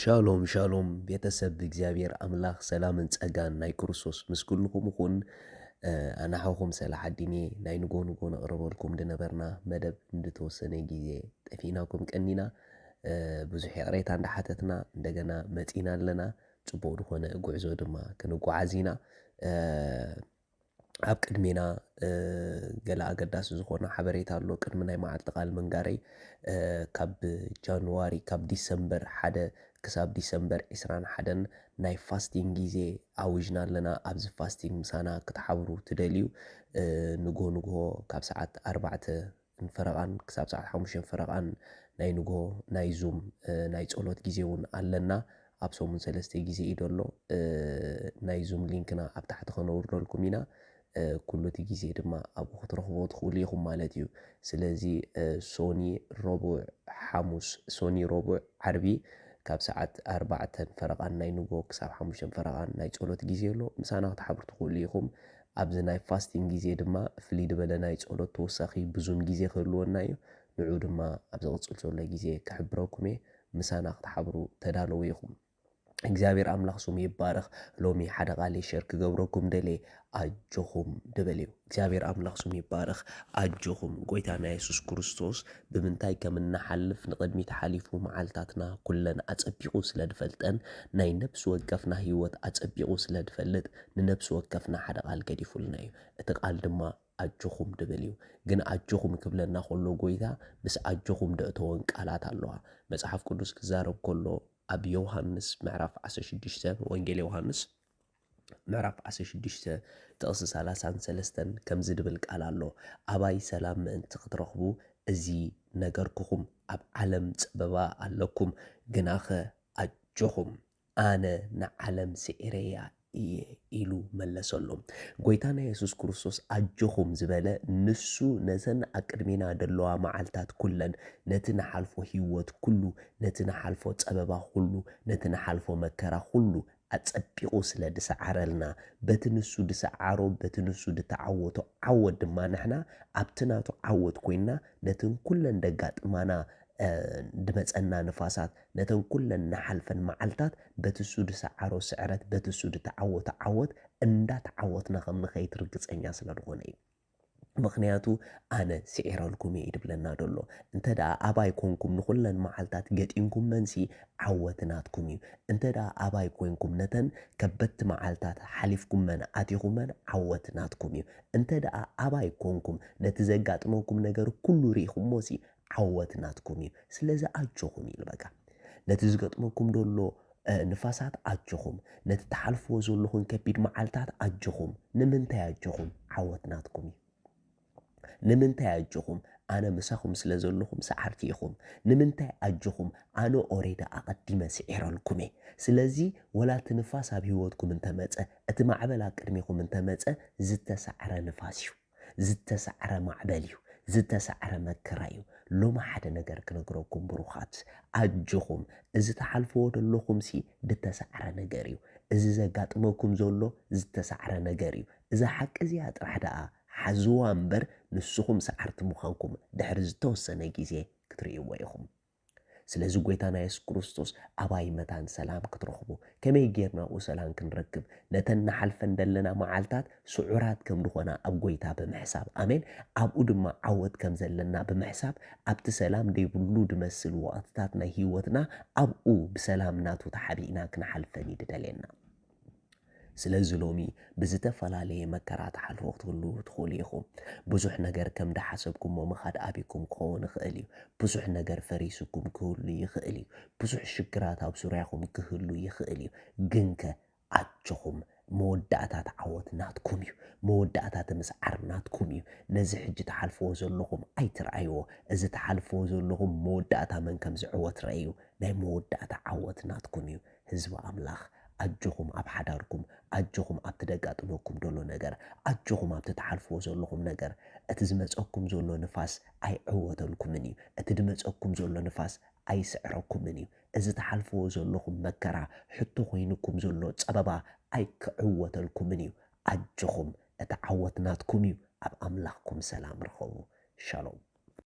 ሻሎም ሻሎም ቤተሰብ እግዚኣብሔር ኣምላኽ ሰላምን ጸጋን ናይ ክርስቶስ ምስ ኩልኹም ይኹን። ኣናሓኹም ሰላሓዲን እየ። ናይ ንጎ ንጎ ነቕርበልኩም ድነበርና መደብ እንድተወሰነ ግዜ ጠፊእናኩም ቀኒና። ብዙሕ ይቕሬታ እንዳሓተትና እንደገና መጺና ኣለና። ጽቡቕ ዝኾነ ጉዕዞ ድማ ክንጓዓዝ ኢና። ኣብ ቅድሜና ገለ ኣገዳሲ ዝኾነ ሓበሬታ ኣሎ። ቅድሚ ናይ መዓልቲ ቃል ምንጋረይ፣ ካብ ጃንዋሪ፣ ካብ ዲሰምበር ሓደ ክሳብ ዲሰምበር ዕስራን ሓደን ናይ ፋስቲንግ ግዜ ኣዊጅና ኣለና። ኣብዚ ፋስቲንግ ምሳና ክትሓብሩ ትደልዩ፣ ንግሆ ንግሆ ካብ ሰዓት ኣርባዕተ ፈረቓን ክሳብ ሰዓት ሓሙሽተ ፈረቓን ናይ ንግሆ ናይ ዙም ናይ ጸሎት ግዜ እውን ኣለና። ኣብ ሰሙን ሰለስተ ግዜ እዩ ዘሎ። ናይ ዙም ሊንክና ኣብ ታሕቲ ከነውርደልኩም ኢና። ኩሉ እቲ ግዜ ድማ ኣብኡ ክትረኽቦ ትኽእሉ ኢኹም ማለት እዩ። ስለዚ ሶኒ፣ ረቡዕ፣ ሓሙስ፣ ሶኒ፣ ረቡዕ፣ ዓርቢ ካብ ሰዓት ኣርባዕተን ፈረቓን ናይ ንጎ ክሳብ ሓሙሽተን ፈረቓን ናይ ጸሎት ግዜ ኣሎ። ምሳና ክትሓብሩ ትኽእሉ ኢኹም። ኣብዚ ናይ ፋስቲንግ ግዜ ድማ ፍልይ ዝበለ ናይ ጸሎት ተወሳኺ ብዙም ግዜ ክህልወና እዩ። ንዑ ድማ ኣብ ዝቕጽል ዘሎ ግዜ ክሕብረኩም እየ። ምሳና ክትሓብሩ ተዳለዉ ኢኹም። እግዚኣብሔር ኣምላኽ ስሙ ይባረኽ። ሎሚ ሓደ ቃል ሸር ክገብረኩም ደልየ፣ ኣጆኹም ድበል እዩ። እግዚኣብሔር ኣምላኽ ስሙ ይባረኽ። ኣጆኹም፣ ጎይታና የሱስ ክርስቶስ ብምንታይ ከም እንሓልፍ ንቕድሚት ሓሊፉ መዓልታትና ኩለን ኣጸቢቑ ስለ ድፈልጠን፣ ናይ ነብሲ ወከፍና ህይወት ኣጸቢቑ ስለ ድፈልጥ፣ ንነብሲ ወከፍና ሓደ ቃል ገዲፉልና እዩ። እቲ ቃል ድማ ኣጆኹም ድብል እዩ። ግን ኣጆኹም ክብለና ከሎ ጎይታ ምስ ኣጆኹም ደእተወን ቃላት ኣለዋ። መጽሓፍ ቅዱስ ክዛረብ ከሎ ኣብ ዮሃንስ ምዕራፍ ዓሰርተ ሽዱሽተ፣ ወንጌል ዮሃንስ ምዕራፍ ዓሰርተ ሽዱሽተ ጥቕሲ ሰላሳን ሰለስተን ከምዚ ድብል ቃል ኣሎ፣ ኣባይ ሰላም ምእንቲ ክትረኽቡ እዚ ነገርኩኹም። ኣብ ዓለም ጸበባ ኣለኩም፣ ግናኸ ኣጆኹም፣ ኣነ ንዓለም ስዒረያ እየ ኢሉ መለሰሎም። ጎይታና የሱስ ክርስቶስ ኣጆኹም ዝበለ ንሱ ነተን ኣብ ቅድሜና ዘለዋ መዓልታት ኩለን፣ ነቲ ንሓልፎ ህይወት ኩሉ፣ ነቲ ንሓልፎ ጸበባ ኩሉ፣ ነቲ ንሓልፎ መከራ ኩሉ ኣጸቢቑ ስለ ድሰዓረልና፣ በቲ ንሱ ድሰዓሮ፣ በቲ ንሱ ድተዓወቶ ዓወት ድማ ንሕና ኣብቲ ናቱ ዓወት ኮይንና ነተን ኩለን ደጋጥማና ድመጸና ንፋሳት፣ ነተን ኩለን ንሓልፈን መዓልታት በቲ እሱ ድሰዓሮ ስዕረት፣ በቲ እሱ ድተዓወቶ ዓወት እንዳተዓወትና ከም ንኸይድ ርግጸኛ ስለ ዝኾነ እዩ። ምኽንያቱ ኣነ ስዒረልኩም እየ ድብለና ደሎ። እንተ ደኣ ኣባይ ኮንኩም ንኹለን መዓልታት ገጢምኩመንሲ ዓወት ናትኩም እዩ። እንተ ደኣ ኣባይ ኮንኩም ነተን ከበድቲ መዓልታት ሓሊፍኩመን ኣቲኹመን ዓወት ናትኩም እዩ። እንተ ደኣ ኣባይ ኮንኩም ነቲ ዘጋጥመኩም ነገር ኩሉ ርኢኹሞሲ ዓወት ናትኩም እዩ። ስለዚ ኣጆኹም እዩ በቃ። ነቲ ዝገጥመኩም ዘሎ ንፋሳት ኣጆኹም፣ ነቲ ትሓልፍዎ ዘለኹም ከቢድ መዓልታት ኣጆኹም። ንምንታይ ኣጆኹም? ዓወት ናትኩም እዩ። ንምንታይ ኣጆኹም? ኣነ ምሳኹም ስለ ዘለኹም ሰዓርቲ ኢኹም። ንምንታይ ኣጆኹም? ኣነ ኦሬዲ ኣቐዲመ ስዒረልኩም እየ። ስለዚ ወላ እቲ ንፋስ ኣብ ህይወትኩም እንተመጸ፣ እቲ ማዕበል ኣብ ቅድሚኹም እንተመጸ፣ ዝተሳዕረ ንፋስ እዩ። ዝተሳዕረ ማዕበል እዩ፣ ዝተሳዕረ መከራ እዩ። ሎሚ ሓደ ነገር ክነግረኩም ብሩኻት፣ ኣጆኹም። እዚ ትሓልፍዎ ዘለኹምሲ ዝተሳዕረ ነገር እዩ። እዚ ዘጋጥመኩም ዘሎ ዝተሳዕረ ነገር እዩ። እዛ ሓቂ እዚኣ ጥራሕ ደኣ ሓዝዋ እምበር፣ ንስኹም ሰዓርቲ ምዃንኩም ድሕሪ ዝተወሰነ ግዜ ክትርእይዎ ኢኹም። ስለዚ ጎይታና የሱስ ክርስቶስ ኣባይ መታን ሰላም ክትረኽቡ፣ ከመይ ጌርና ኣብኡ ሰላም ክንረክብ፣ ነተን ንሓልፈን ዘለና መዓልታት ስዑራት ከም ዝኾና ኣብ ጎይታ ብምሕሳብ፣ ኣሜን፣ ኣብኡ ድማ ዓወት ከም ዘለና ብምሕሳብ፣ ኣብቲ ሰላም ደይብሉ ድመስል ወቕትታት ናይ ህይወትና ኣብኡ ብሰላም ናቱ ተሓቢእና ክንሓልፈን እዩ ድደልየና። ስለዚ ሎሚ ብዝተፈላለየ መከራ ትሓልፉ ክትህልዉ ትኽእሉ ኢኹም። ብዙሕ ነገር ከም ድሓሰብኩሞ ምኻድ ኣቢኩም ክኸውን ይኽእል እዩ። ብዙሕ ነገር ፈሪሱኩም ክህሉ ይኽእል እዩ። ብዙሕ ሽግራት ኣብ ዙርያኹም ክህሉ ይኽእል እዩ። ግንከ ኣጆኹም፣ መወዳእታ እቲ ዓወት ናትኩም እዩ። መወዳእታ እቲ ምስዓር ናትኩም እዩ። ነዚ ሕጂ ትሓልፍዎ ዘለኹም ኣይትርኣይዎ። እዚ ትሓልፍዎ ዘለኹም መወዳእታ መን ከም ዝዕወት ረኣዩ። ናይ መወዳእታ ዓወት ናትኩም እዩ። ህዝቢ ኣምላኽ ኣጆኹም ኣብ ሓዳርኩም፣ ኣጆኹም ኣብቲ ደጋጥመኩም ዘሎ ነገር፣ ኣጆኹም ኣብቲ ትሓልፍዎ ዘለኹም ነገር። እቲ ዝመጸኩም ዘሎ ንፋስ ኣይዕወተልኩምን እዩ። እቲ ዝመጸኩም ዘሎ ንፋስ ኣይስዕረኩምን እዩ። እዚ ትሓልፍዎ ዘለኹም መከራ፣ ሕቶ ኮይኑኩም ዘሎ ጸበባ ኣይክዕወተልኩምን እዩ። ኣጆኹም፣ እቲ ዓወት ናትኩም እዩ። ኣብ ኣምላኽኩም ሰላም ርኸቡ። ሻሎም።